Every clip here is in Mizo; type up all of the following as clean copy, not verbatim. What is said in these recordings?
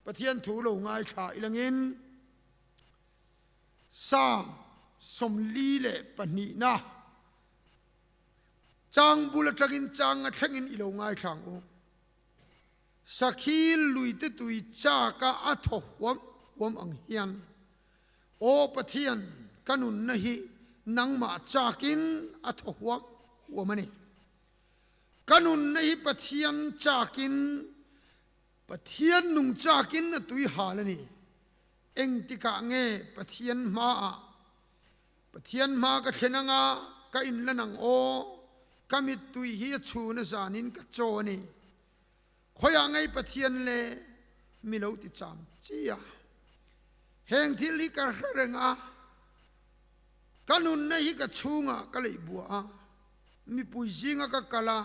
Pathian thu lo ngaithla ilangin Psalm 42na chang bul atangin chang a thlengin i lo ngaithla ang u. Sakhi luite tui chaka a thaw huam huam ang hian, Aw Pathian, ka nunna hi nangmah chakin a thaw huam huam a ni. Ka nunna hi Pathian chakin, Pathian nung chakin a tui hal a ni. Engtikah nge Pathian hmaah Pathian hma ka thlen anga ka inlan ang aw? Ka mittui hi a chhun a zanin ka chaw a ni. Khawiah ngei Pathian le mi lo ti cham chi a. Heng thil hi ka hre reng a, ka nunna hi ka chhungah ka leih bua a, mipui zinga ka kal a,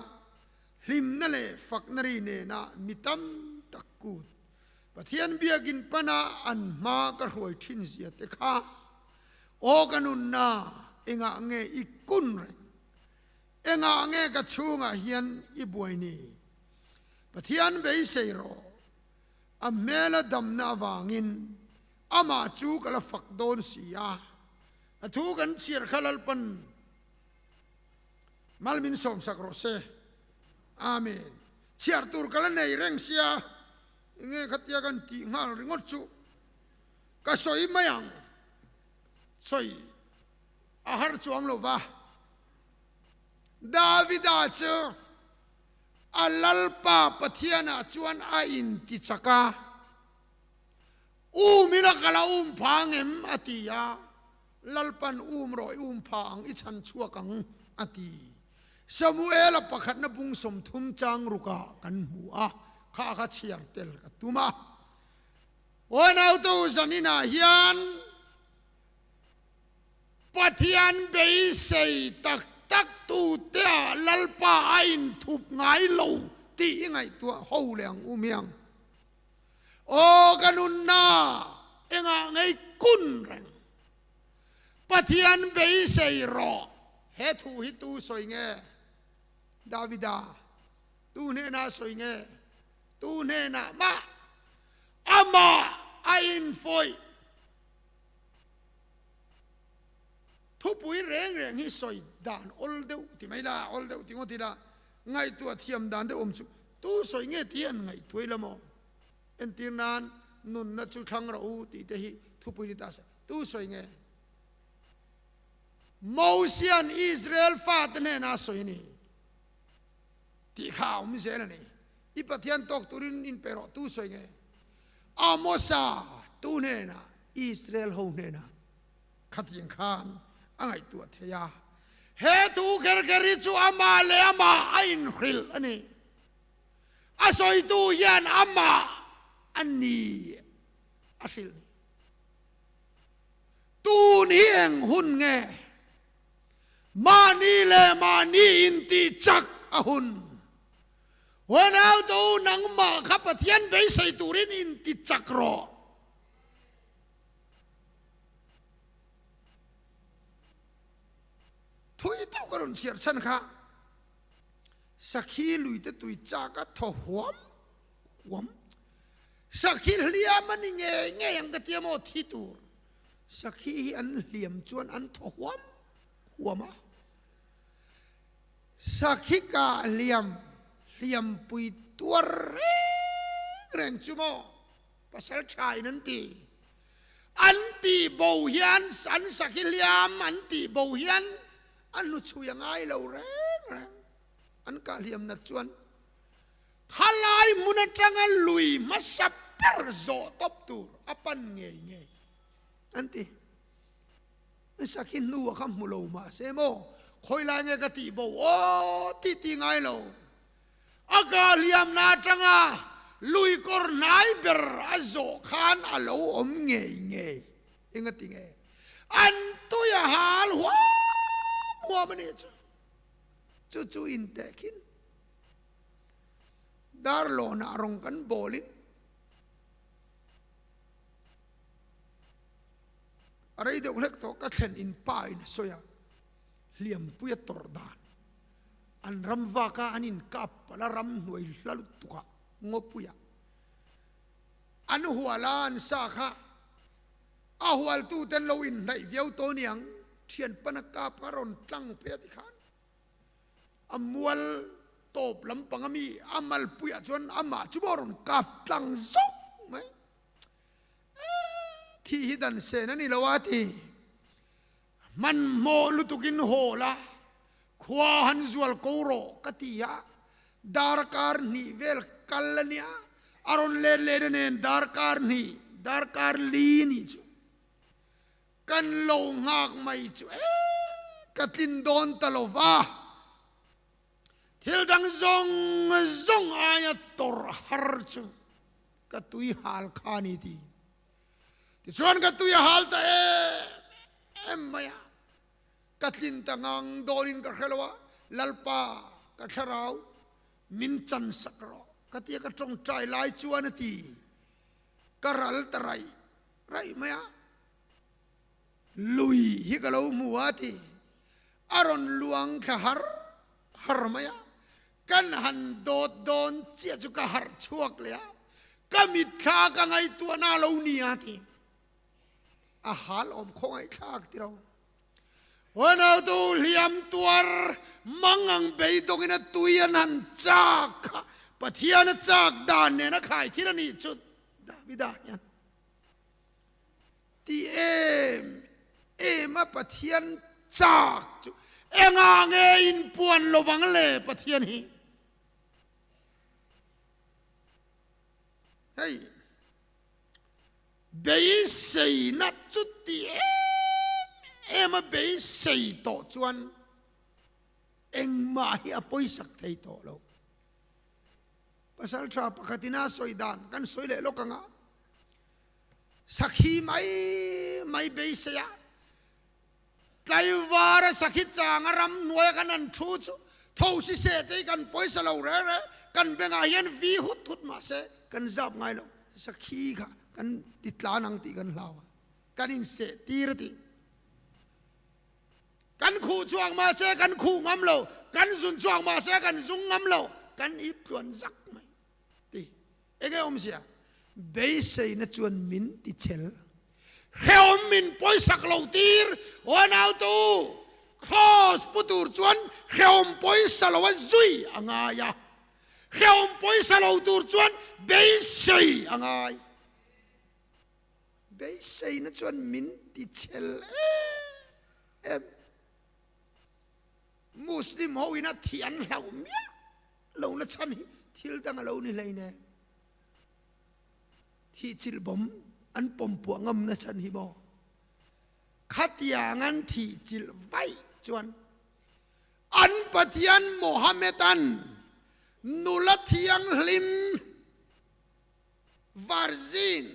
hlimna leh fakna ri nena mi tam tak kut Pathian biakin pana an hma ka hruai thin zia te kha aw ka nunna engah nge i kun reng? Engah nge ka chhungah hian i buai ni? Pathian beisei rawh, a hmela damna avangin amah chu ka la fak dawn si a, a thu kan chhiar kha Lalpan mal min sawmsak rawh se. Amen. Chhiar tur ka la nei reng sia, enge khatia kan tih nghal ringawt chu ka sawi mai ang, sawi a har chuang lo va. Davida chu a Lalpa Pathianah chuan a intichak a, Um ila ka la um pha ang em? a ti a, Lalpan um rawh i um pha ang i chhan chhuak ang a ti. Samuela pakhatna bung 30 chang rukah kan hmu a, kha kha chhiar tel ka tum a. Aw nautu zaninah hian Pathian beisei tak tak tuteah Lalpa a inthup ngai lo tih i ngaihtuah ho leh ang u miang. Aw ka nunna engah ngei kun reng. Pathian beisei rawh. He thu hi tu sawi nge? Davida tu hnenah sawi nge? Tu hnenah mah amah a infawih. Thupui reng reng hi sawi dan awl deuh ti mai la, awl deuh ti ngawt ila, ngaihtuah thiam dan deuh awm chu tu sawi nge tih an ngaihtuah ila maw? Entir nan nunna chu thlang rawh u tih te hi thupui ni ta se, tu sawi nge? Mosian Israel fate hnenah a sawi a ni tih kha a awm zel a ni. I Pathian tawk turin in pe rawh tu sawi nge? Amosa tu hnenah Israel ho hnenah khatiang khan a ngaihtuah thei a. He thu kher kher hi chu amah leh amah a inhrilh a ni. A sawitu hian amah a ni a hrilh ni. Tun hi eng hun nge? Mahni leh mahni intih chak a hun. Huanautu nangmah kha Pathian beisei turin inti chak rawh. Thui deuh ka rawn chhiar chhan kha Sakhi luite tui chak a thaw huam huam. Sakhi hliam a ni ngei ngei ang ka tia maw thi tur. Sakhi hi an hliam chuan an thaw huam huam a. Sakhi kah hliam hliampui tuar reng reng chu maw pasal tha in an ti. An tih bo hian an sakhi hliam an tih bo hian a hnuchhui a ngai lo reng reng. An kah hliam nat chuan khalai hmun atanga lui hmasa ber zawh tawp tur a pan ngei ngei an ti. Sakhi hnu a kha hmu lo mah se maw khawi lai nge ka tih bo aw tih tih ngai lo. A kah hliamna atanga lui kawr hnai ber a zawh khan a lo awm ngei ngei. Engati nge? An tui a hal huam huam a nih chu. Chu chu intehkhin darlawnah rawng kan bawlin a rei deuh hlek tawh ka thlen in pa in a sawi a, hliampui a tawrh dan an ram vak a an inkap palh a ram hnuai hla lutuk ah ngawpui ah. An hual a an sa kha a hualtuten lo inhnaih viau tawh niang, thianpan a kap kha rawn tlang phei a ti khan a mual tawp lampang ami a malpuiah chuan amah chu maw rawn kap tlang zawk mai. Thih hi dan sen a ni lo a ti. Hmanhmawh lutukin haw la, khua han zual ko rawh ka ti a, darkar hnih vel kal a nia, a rawn let leh na nen darkar hnih, darkar li nih chu kan lo nghak mai chu e, ka tlin dawn ta lo va, thil dang zawng zawng aia tawrh har chu ka tui hal kha a ni ti. Tichuan ka tui a hal ta em em mai a, ka tlin ta ngang dawnin ka hre lo a, Lalpa ka thlarau min chan sak rawh ka tia ka tawngtai lai chuan a ti, ka ral ta raih raih mai a, lui hi ka lo hmu a ti, a rawn luang thla har har mai a, Kan han dawt dawn chiah chu ka harh chhuak leh a, ka mitthla ka ngaihtuahna a lo ni a ti. A hal awm khawngaihthlak ti ro. Huanautu hliam tuar mangang beidawngin a tui an han chak kha Pathian a chak dan nen a khai thil a nih chu Davida hian Ti em em a Pathian chak chu engah nge inpuan lovang le Pathian hi? Hei beiseina chu ti em em a beisei tawh chuan engmah hi a pawisak thei tawh lo. Pasal tha pakhatin a sawi dan kan sawi leh lawk ang a. Sakhi mai mai beisei a, tlaivara sakhi changa ramhnuaia kan han thu chu tho si se te hi kan pawisa lo reh reh, kan bengah hian vi hut hut mah se kan zap ngai lo, sakhi kha kan ti tlan ang tih kan hlau a, kan inseh tir a ti. Kan khuh chuak mah se kan khuh ngam lo, kan zun chuak mah se kan zung ngam lo, kan ip tluan zak mai ti. Enge awmzia? Beiseina chuan min ti chel. Hrehawm min pawisak lo tir. Aw nautu, Kraws pu tur chuan hrehawm pawisa lo a zui a ngai a. Hrehawm pawisa lo tur chuan beisei a ngai. Beiseina chuan min ti chel em em. Muslim ho ina thih an hlauh miah lo na chhan hi thil dang a lo ni hlei ne. Thih chilh bawm an pawm puah ngam na chhan hi maw? Khatiang an thih chilh vaih chuan an Pathian Mohammed-an nula thianghlim virgin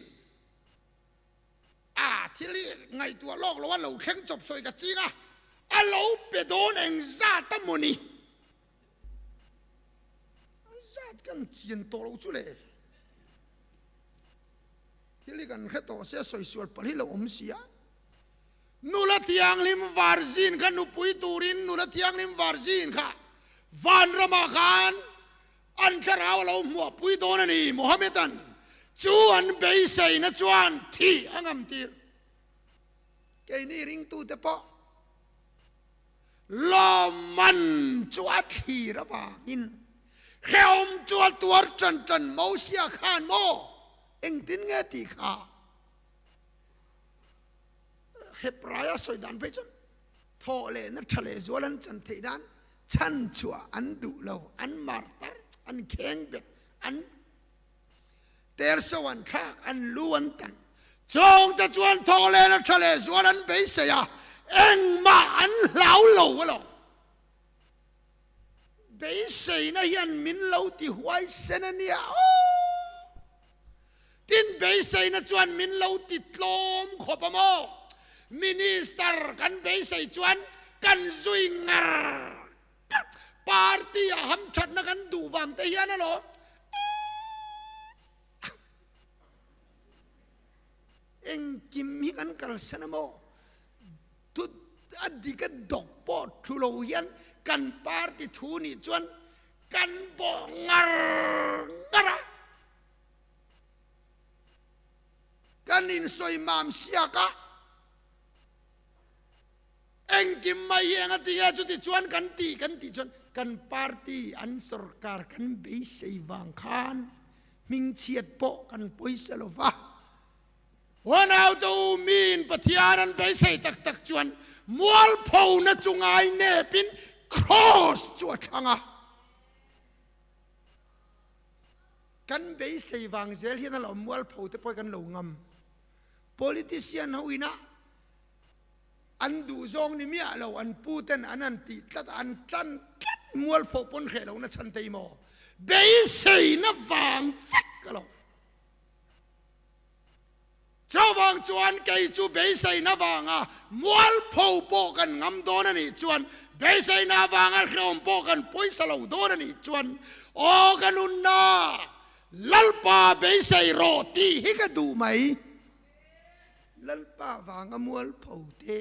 a thil hi ngaihtuah lawk lo a lo thleng chawp sawi ka ching a, a lo pe dawn engzat a maw ni? Zat kan chian tawh lo chu le. Thil hi kan hre tawh sia sawi sual palh hi lo awm si a. Nula thianghlim virgin kha nupui turin nula thianghlim virgin kha vanramah khan an thlarau a lo hmuahpui dawn a ni Mohammedan chu an beiseina chuan thih a ngam tir. Keini ringtute pawh Lawmman chu a thlir avangin hrehawm chu a tuar tan tan Mosia khan maw engtin nge tih kha Hebraia sawi dan phei chuan thawh lehna tha leh zual an chan theih nan chhan chhuah an duh lo, an martar, an kheng bet, an terso an thlak, an lu an tan. Chawngte chuan thawk lehna tha leh zual an beisei a, engmah an hlau lo alawm. Beiseina hian min lo ti huaisen a nia aw. Tin, beiseina chuan min lo ti tlawm khawp a maw? Minister kan beisei chuan kan zui ngar ngar. Party ah hamthatna kan duh vang te hian alawm. Engkim hi kan kalsan a maw? Thu a dik a dawk pawh thlu lo hian kan party thu nih chuan kan bawh ngar ngar a. Kan insawi mam siak a, engkim mai hi eng a ti nge chuti chuan kan tih kan tih chuan kan party an sorkar kan beisei vang khan hmingchhiat pawh kan pawisa lo va. Uanautu miin Pathian an beisei tak tak chuan mualphona chu ngai nepin kraws chu a thlang a. Kan beisei vang zel hian a lo mualpho te pawh hi kan lo ngam. Politician ho ina an duh zawng ni miah lo an pu ten an han tih tlat a, an tlan tlat mualpho pawn hreh lohna chhan te hi maw beiseina vang vek a lo. Chuvang chuan kei chu beiseina vanga mualpho pawh kan ngam dawn a nih chuan, beiseina vanga hrehawm pawh kan pawisa lo dawn a nih chuan, Aw ka nunna, Lalpa beisei rawh tih hi ka duh mai. Lalpa vanga mualpho te,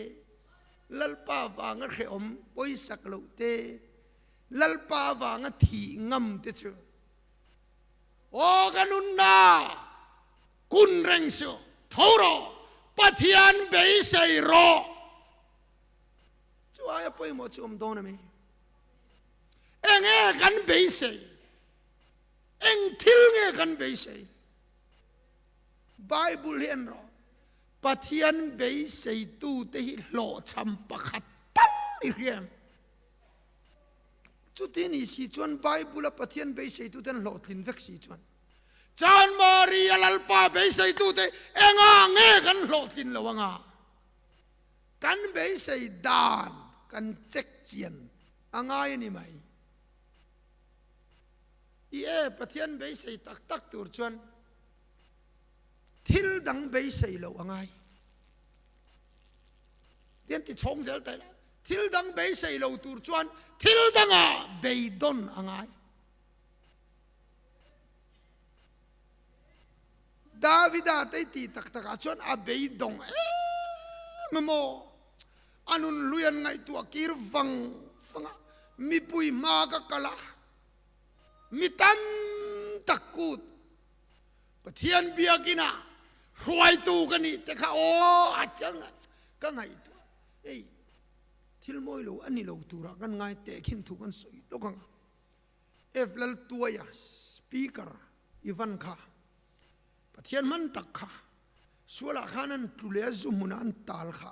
Lalpa vanga hrehawm pawisak loh te, Lalpa vanga thih ngam te chu Aw ka nunna, kun reng suh, tho rawh, Pathian beisei rawh. Chu aia pawimawh chu awm dawn a mi? Enge kan beisei? Eng thil nge kan beisei? Bible hi en rawh, Pathian beiseitute hi hlawhchham pakhat tal i hria em? Chuti ni si chuan Bible-a Pathian beiseitute an hlawhtlin vek si chuan Chanmari a Lalpa beiseitute engah nge kan hlawhtlin lo anga? Kan beisei dan kan check chian a ngai a ni mai. I e, Pathian beisei tak tak tur chuan thil dang beisei loh a ngai. Tian ti chhawng zel ta ila, thil dang beisei lo tur chuan thil dangah beidawn a ngai. Davida te tih tak takah chuan a beidawng em emaw a nun hlui an ngaihtuah kir vang vang a, mipui hma ka kal a, mi tam tak kut Pathian biakina hruaitu ka nih te kha aw a chiang a, ka ngaihtuah hei thil mawi lo a ni lo turah kan ngai teh khin thu kan sawi lawk ang a. F Laltuaia speaker Ivan kha Pathian hman tak kha sualah khan an tlu leh a zu hmunah an tal kha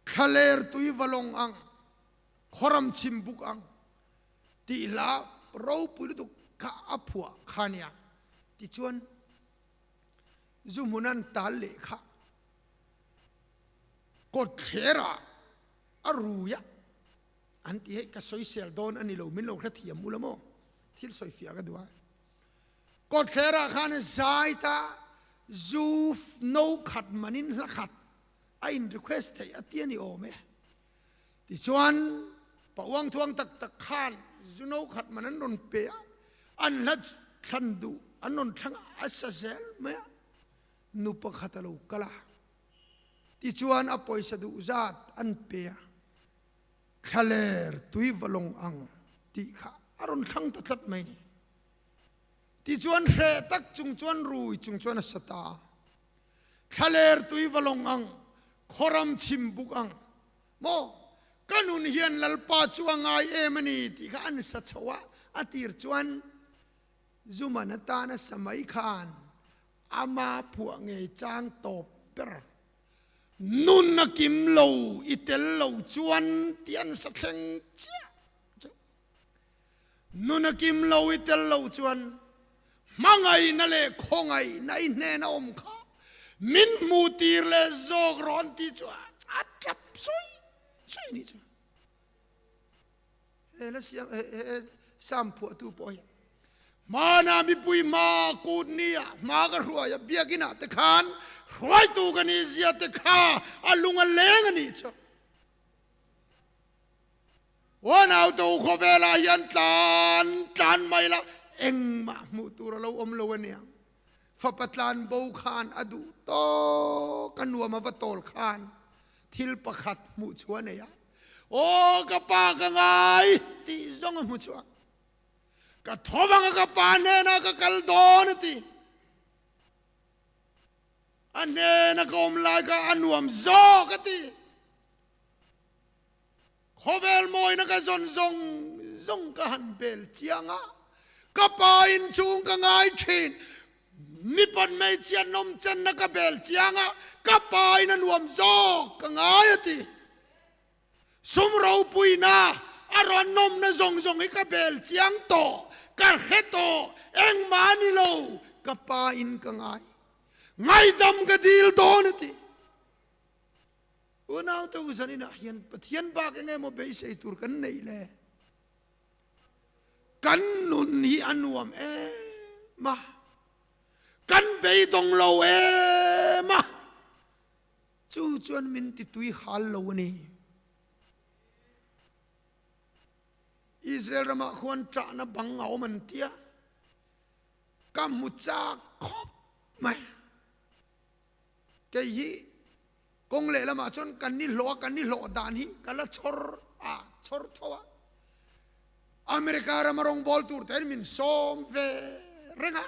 thlaler tui valawng ang khawram chim buk ang Tih hla ropui lutuk kha a phuah kha nia. Tichuan, zu hmun an tal leh kha kawtthler ah a rui a, an ti hei ka sawisel dawn a ni lo, min lo hrethiam u la maw? Thil sawifiah ka duh a. Kawtthler ah khan zai ta zu no khat manin hla khat a in request theih a ti a ni awm e. Tichuan, pa uangthuang tak tak khan zu no khat man an rawn pe a, an hla thlan duh an rawn thlang a, a sa zel mai a. Nu pakhat a lo kal a, tichuan a pawisa duh zat an pe a, thlaler tui va lawng ang tih kha a rawn thlang ta tlat mai ni. Tichuan hreh tak chung chuan rui chung chuan a sa ta a. Thlaler tui va lawng ang, khawram chim buk ang. Maw, ka nun hian Lalpa chu a ngai em a ni tih kha an sa chho a, a tir chuan Zuman atana sa mai khan ama phuah ngei chang tawp ber. Nun a kim lo, i tel lo chuan tih an sa thleng chiah chu. Nun a kim lo i tel lo chuan hmangaihna leh khawngaihna i hnen a awm kha min hmuh tir leh zawk rawh an tih chu a tap sui sui nih chu. He hla siam he he Psalm phuahtu pawh hi hmana mipui hma kut nia hma ka hruai a biakinah te khan hruaitu ka nih zia te kha a lung a leng a nih chu. Uanau te u khawvelah hian tlan tlan mai la engmah hmuh tur a lo awm lo a nia. Fapa tlan bo khan a duh tawk a nuam a va tawl khan thil pakhat hmuh chu a nei a. Aw ka pa ka ngai tih zawng a hmu chhuak. Ka tho vang a ka pa hnenah ka kal dawn a ti. A hnena ka awm lai kha a nuam zawk a ti. Khawvel mawina ka zawn zawng zawng ka han bel chiang a, ka pa inchhung ka ngai thin. Mipat hmeichhia nawm chenna ka bel chiang a, ka pa in a nuam zawk ka ngai a ti. Sum ropuina a rawn nawmna zawng zawng hi ka bel chiang tawh, ka hre tawh, engmah a ni lo, ka pa in ka ngai. Ngaidam ka dil dawn a ti. Unau te u zaninah hian Pathian bak enge maw beisei tur kan neih le? Kan nun hi a nuam em a, kan beidawng lo em a, Chu chuan min ti tui hal lo a ni. Israel ramah khuan ṭahna bang a awm an tia, ka hmu chak khawp mai. Kei hi kawng lehlamah chuan kan ni hlawh a, kan ni hlawh dan hi ka la chhawr a, chhawr tho a. America rama rawngbawl tur tein min sawm ve reng a,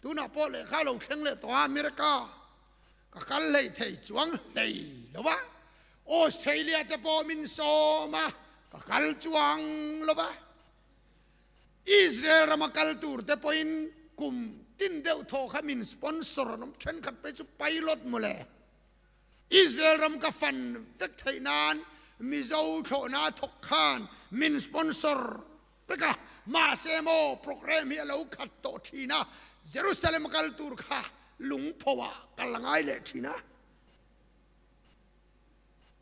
tunah pawh lehkha a lo thleng leh tawh a America. Ka kal hlei thei chuang hlei lo va, Australia te pawh min sawm a, ka kal chuang lo va. Israel rama kal tur te pawhin kum tin deuh thaw kha min sponsor an awm, thenkhat phei chu pilot mawle. Israel ram ka fan vek theih nan Mizo thlawhna thawk khan min sponsor vek a, mahse maw program hi a lo khat tawh thin a, Jerusalem a kal tur kha lungpho ah kal a ngai leh thin a,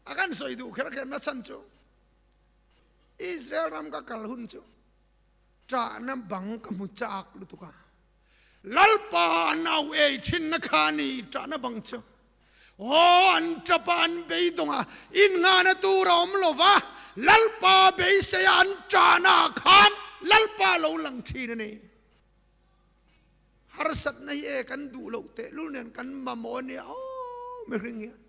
a kan sawi duh kher kher na chhan chu Israel ram ka kal hun chu ṭahna bang ka hmu chak lutuk a, Lalpa an au ei thin na kha a ni ṭahna bang chu. Aw, an ṭap a, an beidawng a, innghahna tur a awm lo va, Lalpa beisei a an ṭahna ah khan Lalpa lo lang ṭhin a ni. Harsatna hi e kan duh loh tehlul nen kan mamawh a nia aw mihring hian.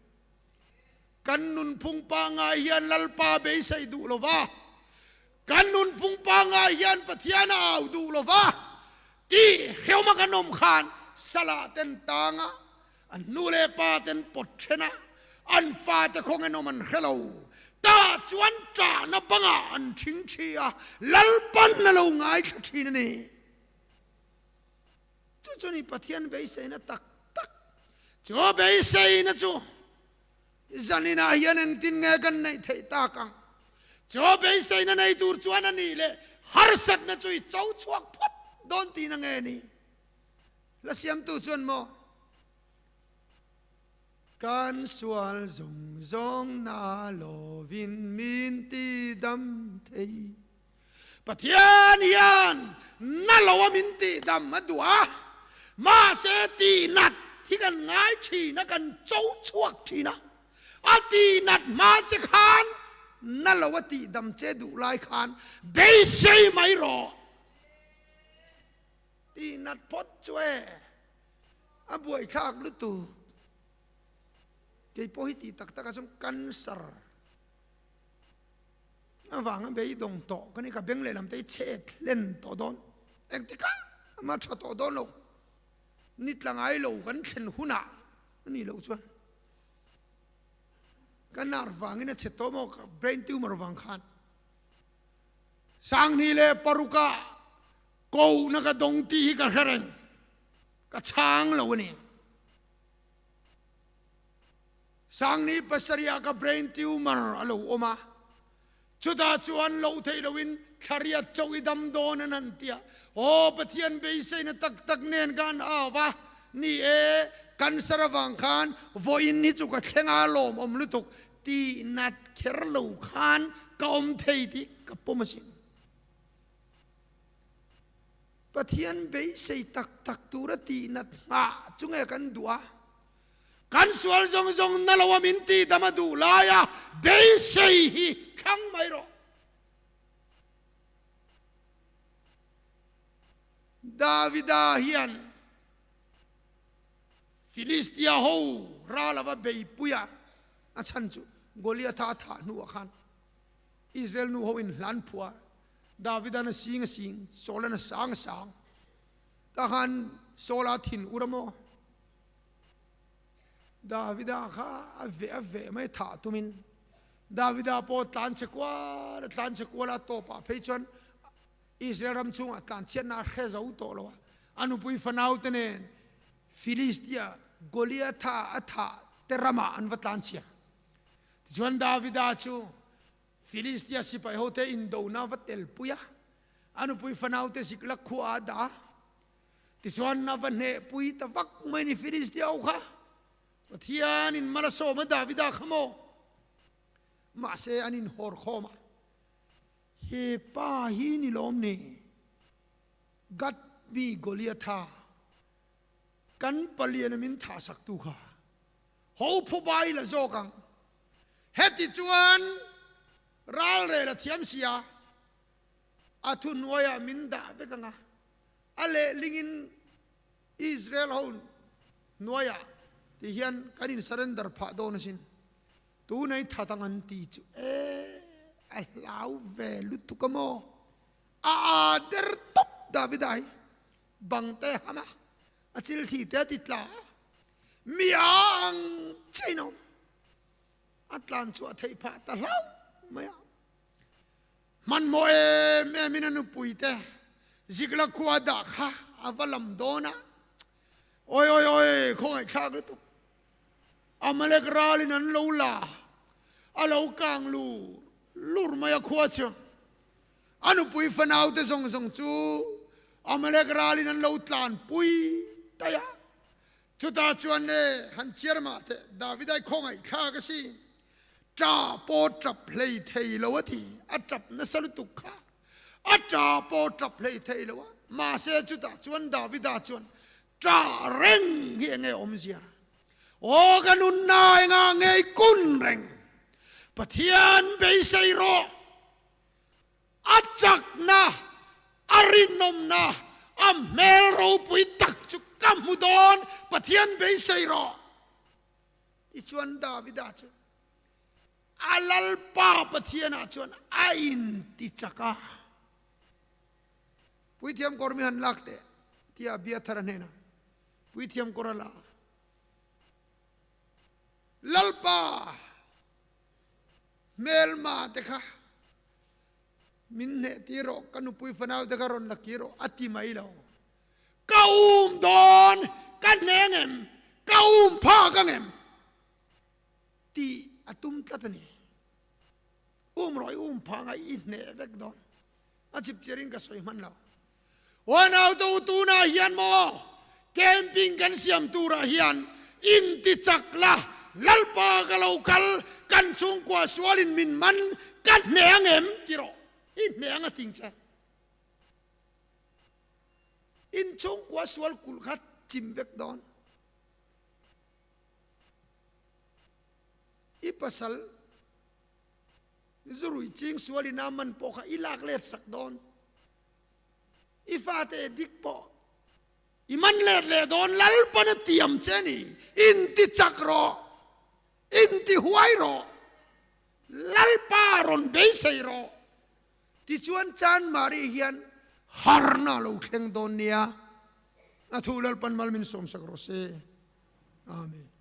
Kan nunphung pangngai hian Lalpa beisei duh lo va, kan nunphung pangngai hian Pathian a au duh lo va tih hrehawma kan awm khan salah ten tang a, An nu leh pa ten pawt then a, an fate khaw ngenawm an hre lo. Tah chuan ṭahna bangah an ṭhing ṭhi a, Lalpan a lo ngaithla ṭhin a ni. Chu chu ni Pathian beiseina tak tak. Chu beiseina chu zaninah hian engtin nge kan neih theih tak ang? Chu beiseina nei tur chuan a nih leh harsatna chu i cho chhuak phawt dawn tihna nge ni? Hla siamtu chuan maw kan sual zawng zawng na lovin min ti dam thei. Pathian hian na lo a min tih dam a duh a, mahse tih nat hi kan ngai thin a, kan cho chhuak thin a. A tih nat hma che khan na lo a tih dam che duh lai khan beisei mai rawh. Tih nat phawt chu e, a buaithlak lutuk. Kei pawh hi tih tak takah chuan cancer avanga beidawng tawh ka ni, ka beng lehlam te hi chhet hlen tawh dawn, engtikah mah tha tawh dawn lo, ni tla ngai lo kan thlen hunah a nih loh chuan ka nerve vangin a chhe tawh maw, ka brain tumor vang khan Sanghnih leh parukah Kohna ka dawng tih hi ka hre reng, ka chhang lo a ni. Sangni pasarih ah ka brain tumor a lo awm a, chutah chuan loh theih loin thlariat chauh i dam dawn an han ti a. Aw Pathian beiseina tak tak nen ka han au va, ni e, cancer avang khan vawiin hi chu ka thleng a lawmawm lutuk tih nat kher lo khan ka awm thei tih ka pawm asin. Pathian beisei tak tak tura tihnat nghah chu nge kan duh a? Kan sual zawng zawng na lo a min tihdam a duh laia beisei hi thlang mai rawh. Davida hian Filistia ho ral ava beipui a, a chhan chu Goliatha a thah hnuah khan Israel nu ho in hlan phuah Davidan a sing a sing, Saulan a sang a sang. Tah khan Saula thin ur a maw? Davida kha a veh a veh mai thah tumin Davida pawh tlan chhe kual a tlan chhe kual a, tawpah phei chuan Israel ram chhungah tlan chhiatna a hre zo tawh lo a, a nupui fanaute nen Filistia Goliatha a thah te ramah an va tlan chhia. Tichuan Davida chu Filistia sipai hote indona va telpui a, a nupui fanaute Ziklag khuaah a dah a. Tichuan a va hnehpui ta vak mai ni Filistia ho kha. Pathianin mal a sawm a Davida kha maw? Mahse an inhawr khawm a, He pa hi ni lawm ni? Gat mi Goliatha kan paliana min thahsaktu kha ho phubai la zawk ang. Heti chuan ralrel a thiam sia, a thuhnuaiah min dah vek ang a, a lehlingin Israel ho hnuaiah ti hian kan in surrender phah dawn asin. Tunei that ang an ti chu e, a hlau ve lutuk a maw? A aa der tawp Davida hi bang te ham a, a chil thi te a ti tla a, mi a ang chiah in a awm. A tlan chhuah theih phah ta hlau mai a. Hmanhmawh em em in a nupui te Zikla khua dah kha a va lam dawn a, Awi awi awi khawngaihthlak lutuk. Amalek ral in an lo la, a lo kang lur lur mai a khua chu. A nupui fanau te zawng zawng chu Amalek ral in an lo tlan pui daih a. Chutah chuan le han chiar mah teh David-a i khawngaihthlak a si. Ṭa pawh ṭap hlei thei lo a ti, a ṭap nasa lutuk kha. A ṭa pawh ṭap hlei thei lo a, mahse chutah chuan Davida chuan ṭah reng hi enge awmzia? Aw ka nunna engah ngei kun reng? Pathian beisei rawh! A chakna, a rinawmna, a hmel ropui tak chu ka hmu dawn, Pathian beisei rawh! Tichuan Davida chu a Lalpa Pathianah chuan a intichak a. Puithiam kawr mi han lak teh, tia Abiathar a hnenah puithiam kawr a la a. Lalpa hmelma te kha min hneh tir rawh, ka nupui fanau te kha rawn la kir rawh a ti mai lo. Ka um dawn, ka hneng em? Ka um phak ang em? Tih a tum tlat a ni. Um rawh i um phah anga i hneh vek dawn. A chip chiarin ka sawi hman lo. Aw naute u tunah hian maw camping kan siam turah hian inti chak la, Lalpa ka lo kal, kan chhungkua sualin min man, ka hneh ang em? Ti rawh, i hneh ang a ting che. Inchhungkua sual kulh kha chim vek dawn. I pasal zurui ching sual in a man pawh kha i lak let sak dawn. I fate dik pawh i man let leh dawn. Lalpan a tiam che ni. Inti chak rawh. Inti huai rawh. Lalpa rawn beisei rawh. Tichuan Chanmari hian harna a lo thleng dawn nia, a thu Lalpan mal min sawmsak rawh se. Amen.